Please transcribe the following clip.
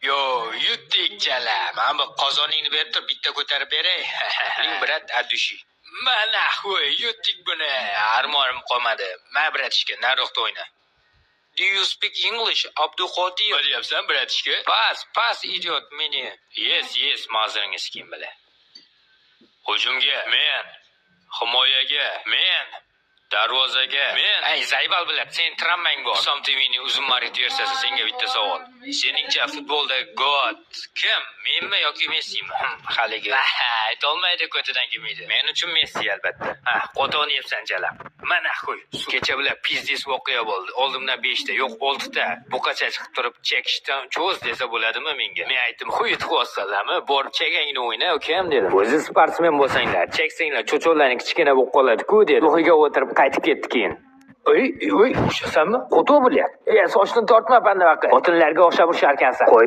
Yo, yutdik, chala. Mana bu qozoningni berib tur, bitta ko'tarib beray. Ning, брат, от души. Mana, xuy, yutdik buni. Armonim qolmadi. Ma, братишка, nariroqda o'yna. Do you speak English, Abduqodir? Nima deyapsan, братишка? Пас, пас идет мне. Yes, mazaringiz kim bila. Hujumga men, himoyaga men, darvozaga men. Ay, заебал, блядь, sen travmang bor. Islom TVning uzun marit versiyasi, senga bitta savol. Seningcha futbolda GOAT kim? Menmi yoki Messimi? Haligi. Aytolmaydi, ko'tidan kelmaydi. Men uchun Messi, albatta. Ha, qo'toqni yebsan, jalab. Mana xuy. Kecha bilan пиздец voqea bo'ldi. Oldimdan 5 ta, yo'q, 6 ta buqacha chiqib turib, chekishdan cho'z desa bo'ladimi menga? Men aytdim, xuy qilyapsanlarmi? Borib chegangni o'yna, ukam, dedim. O'zi sportsmen bo'lsanglar, cheksanglar cho'choqlarning kichkina bo'lib qoladi-ku, dedi. Ruhiga o'tirib qaytib ketdi keyin. Oy, oy, ushasanmi? Qo'toq, блядь. E, sochini tortma, pandaqa. Xotinlarga o'xshab urisharkansan. Qo'y.